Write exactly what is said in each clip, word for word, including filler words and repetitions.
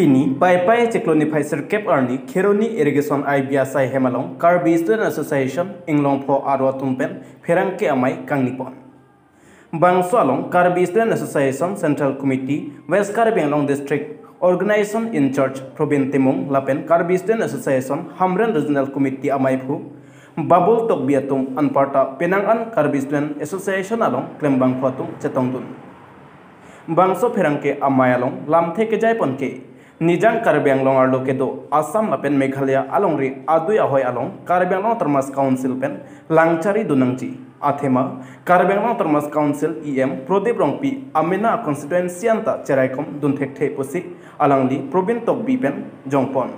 Pini Paipai chiklo niphai sirkep arni Kheroni Irrigation I B asai hem along Karbi Student Association Inglongpho aro atum pen pherangke amei kangni pon. Bangso along Karbi Student Association Central Committee, West Karbi Anglong District Organization in Charge Probin Timung lapen Karbi Student Association Hamren Regional Committee ameiphu Babul Tokbi atum anparta penang an Karbi Student Association along klembangphu atum chetongdun. Bangso pherangke amei along lamthe kejai pon ke, nijang Karbi Anglong arlo kedo Assam lapen Meghalaya alongri adui ahoi along Karbi Anglong Autonomous Council pen langchari dun nangji. Athema Karbi Anglong Autonomous Council E M Prodip Rongpi amena constituency anta cheraikom dun thekthe pusi alangli Probin Tokbi pen jongpon.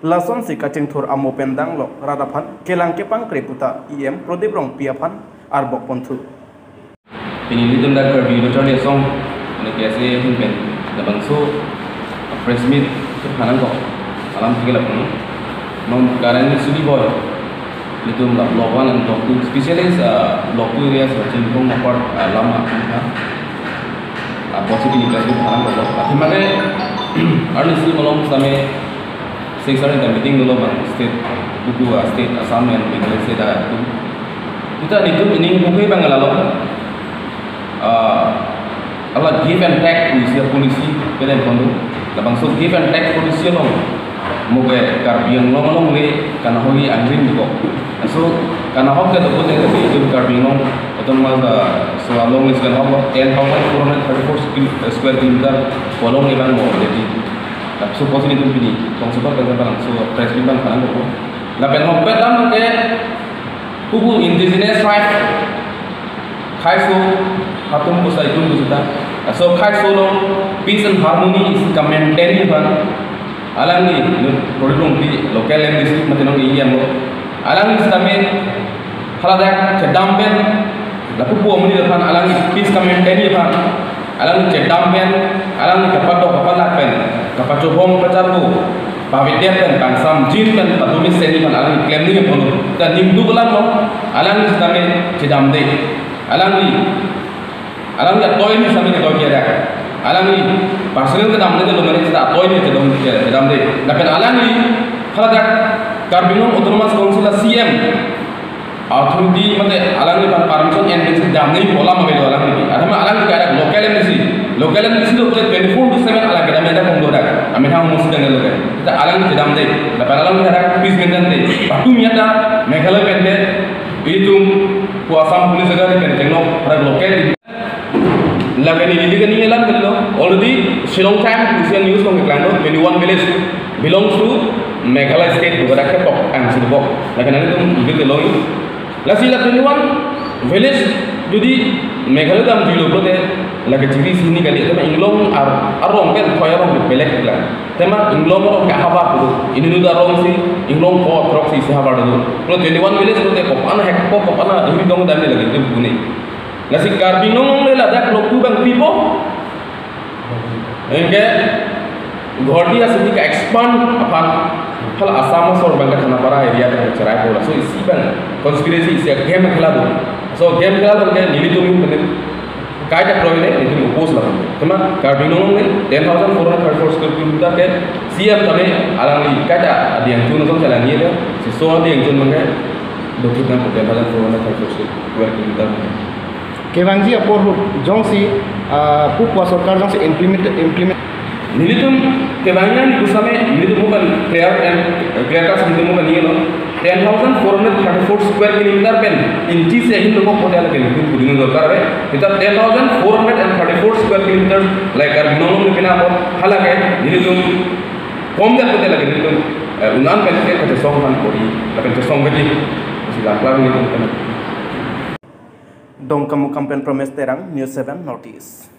Lasonsi kachingthur amo pen danglok rat aphan kelang kepangkre puta E M Prodip Rongpi aphan arbok ponthu. Pini nelitum dak Karbi Youth Charli Asong, N K S A ahin pen labangso press meet kephanang kok alam thik lapu. Non currently suli boy, nelitum la block one and block two, specially, uh, block two areas, Chinthong apart, uh, lama aphan, uh, positive impact phanang kok. Athema ke arni si malom same six arni ta meeting dolo bang state, buku, uh, state Assam and Meghalaya state atum. Sita nelitum ining buku bang lalo, uh, ala give and take pu isi policy pelen kondo. Labangso give and take policy along mo ke Karbi Anglong along le kanahok angring diko. So kanahok ke dopo le Karbi Anglong Autonomous, uh, so along is kanahok ten thousand four hundred thirty-four square kilometer along le bang mo jadi. So pos nelitum pini kong super kan bang so press meet bang kanang ko. Lapen hok petam ke pupu indigenous tribe khaiso atum pusai atum pusita. So khaiso along peace and harmony is maintain iban. Alangli, you know, Prodip Rongpi local M D C mate non E M lo. Alangli sitame haladak kedam pen lapu pu amonit aphan alangli peace ka-maintain aphan alangli kedam pen alangli kapadok kapalak pen kapachobong pacharbo pavidet pen kangsam jin pen padomi seni aphan alangli klem nangji aphan ta ningduk alam lo. Alangli sitame kedamde, alangli alangli atoi ni sitame kedoi kiadak. Alangli personal kedamde lo mane sita atoi ni kedam kedamde. Lapen alangli haladak Karbi Anglong Autonomous Council a C M authority mate alangli aphan permission and basic damnei pola ma belo alangli. Athema alangli ke adak local M D C, local M D C lo ke twenty-four into seven alang kedam adak kongdo adak. Amen hang musi dang lo ke. Sita alangli kedamde, lapen alangli adak peace maintain de. Patu miata Meghalaya pen de, itum pu Assam police agar pen chenglok adak local. Lapen neli ke neli alam ke lo, already Shillong Times isi news along keklanglo, twenty-one village belongs to Meghalaya state, bukan ke pok ang sini pok. Lapen nelitum ide ke lo. Lasi la twenty-one village jodi Meghalaya dam jilo pulote lake chiri sini kali, tema Inglong ar arong pen khoi arong ke belek lang. Tema Inglong arong ke havar tu, ini nu da arong si Inglongpho throk si si havar tu. Pulo twenty-one village pulote kop ana hek kop, kop ana hiri dong dam ni lagi tu buni. Lasi Karbi Anglong le ladak lok tu bang pipo. Anke Guwahati asini ka-expand aphan hala Assam asor bang ka Khanapara area ka cherai po, laso isi bang conspiracy isi game khela do. So game khela do ke nelitum pene kaita kroile nelitum oppose la. Tema Karbi Anglong le ten thousand four hundred thirty-four square kilometer ke C M tame alangli kaita adiang chun asong chala ni le, si so adiang chun mangke dokit na ten thousand four hundred thirty-four square kilometer. Kevangji apor ahut jongsi, ah, pupu asorkar jongsi implement, implement. Nelitum kevangji ni pusame nelitum mo kan clear and, uh, clear cut nelitum mo kan ni lo. Ten thousand four hundred thirty-four square kilometer pen inchi se hin lo mo kote lake nelitum kudin dorkar hai. Kita ten thousand four hundred and thirty-four square kilometer lai Karbi Anglong ni pina mo halake nelitum kom dak kote lake nelitum, eh, unan pen ke kachesong kan kori, lapen chesong kadi. Si laklar nelitum kan. Dongkamukam pen Promes Terang, News seven North East.